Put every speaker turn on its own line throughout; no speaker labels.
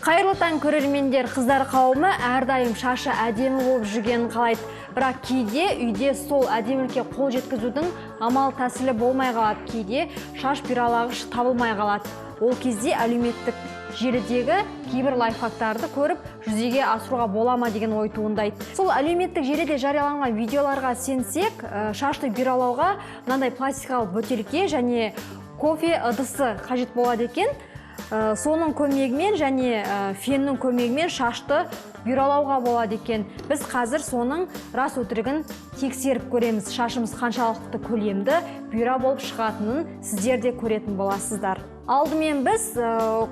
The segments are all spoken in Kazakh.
Қайырлы таң, көрермендер! Қыздар қауымы әрдайым шашы әдемі болып жүргенін қалайды. Бірақ кейде үйде сол әдемілікке қол жеткізудің амал тәсілі болмай қалады. Кейде шаш бұйралағыш табылмай қалады. Ол кезде әлеуметтік желідегі кейбір лайфхактарды көріп, жүзеге асыруға бола ма деген ой туындайды. Сол әлеуметтік желіде жарияланған видеоларға сенсек, шашты бұйралауға мынандай пластикалық бөтелке және кофе ыдысы қажет болады екен. Соның көмегімен және феннің көмегімен шашты бұйралауға болады екен. Біз қазір соның рас өтірігін тексеріп көреміз. Шашымыз қаншалықты көлемді бұйра болып шығатынын сіздер де көретін боласыздар. Алдымен біз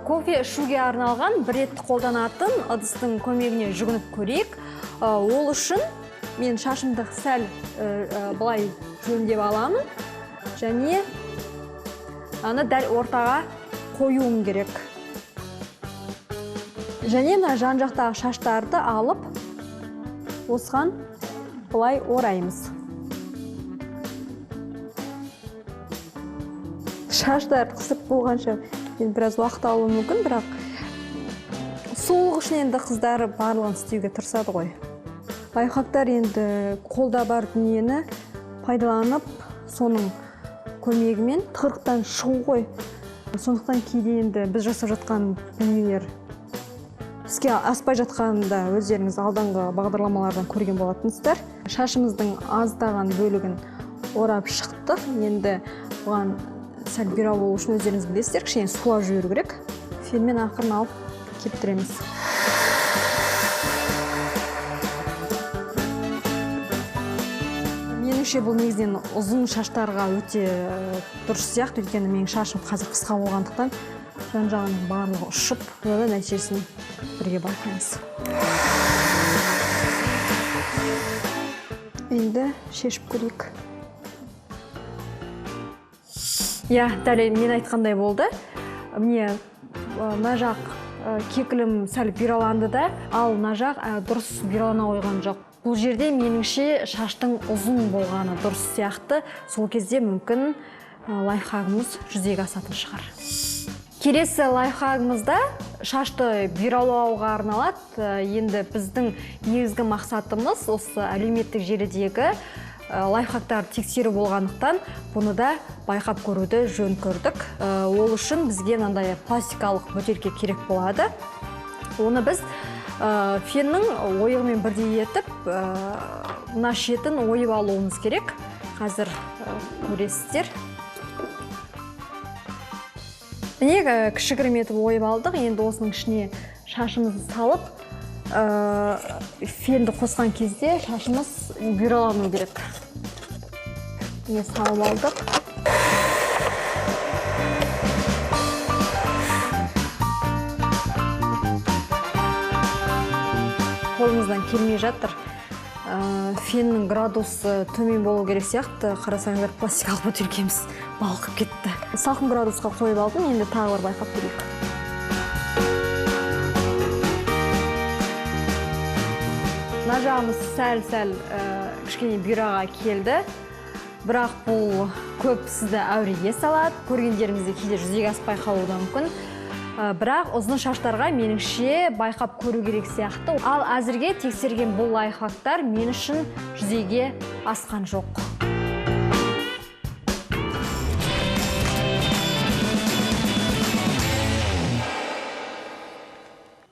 кофе ішуге арналған бір рет қолданатын ыдыстың көмегіне жүгініп көрейік. Ол үшін мен шашымды сәл былай жөндеп аламын және аны дәл ортаға қоюым керек. Және мына жан жақтағы шаштарды алып, осыған былай ораймыз. Шаштарды қысып болғанша енді біраз уақыт алуы мүмкін, бірақ сұлулық үшін енді қыздар барлығын істеуге тырысады ғой. Лайфхактар енді қолда бар дүниені пайдаланып, соның көмегімен тығырықтан шығу ғой. Сондықтан кейде енді біз жасап жатқан дүниелер іске аспай жатқанын да өздеріңіз алдыңғы бағдарламалардан көрген болатынсыздар. Шашымыздың аздаған бөлігін орап шықтық. Енді бұған сәл бұйра болу үшін өздеріңіз білесіздер, кішкене сулап жіберу керек. Фенмен ақырын алып кептіреміз. Меніңше бұл негізінен ұзын шаштарға өте дұрыс сияқты, өйткені менің шашым қазір қысқа болғандықтан жан жағының барлығы ұшып, одан нәтижесін бірге байқаймыз. Енді шешіп көрейік. Иә, дәл мен айтқандай болды. Міне, мына жақ кекілім сәл бұйраланды да, ал мына жақ дұрыс бұйралана қойған жоқ. Бұл жерде меніңше шаштың ұзын болғаны дұрыс сияқты. Сол кезде мүмкін лайфхагымыз жүзеге асатын шығар. Келесі лайфхагымызда шашты бұйралауға арналады. Енді біздің негізгі мақсатымыз осы әлеуметтік желідегі лайфхактарды тексеру болғандықтан бұны да байқап көруді жөн көрдік. Ол үшін бізге мынандай пластикалық бөтелке керек болады. Оны біз феннің ойығымен бірдей етіп, мына шетін ойып алуымыз керек. Қазір көресіздер. Міне, кішігірім етіп ойып алдық. Енді осының ішіне шашымызды салып, фенді қосқан кезде шашымыз бұйралану керек. Міне, салып алдық. Қолымыздан келмей жатыр. Феннің градусы төмен болу керек сияқты. Қарасаңыздар, пластикалық бөтелкеміз балқып кетті. Салқын градусқа қойып алдым, енді тағы бір байқап көрейік. Мына жағымыз сәл-сәл кішкене бұйраға келді. Бірақ бұл көп сізді әуреге салады. Көргендеріңізде кейде жүзеге аспай қалуы да мүмкін. Бірақ ұзын шаштарға меніңше байқап көру керек сияқты. Ал әзірге тексерген бұл лайфхактар мен үшін жүзеге асқан жоқ.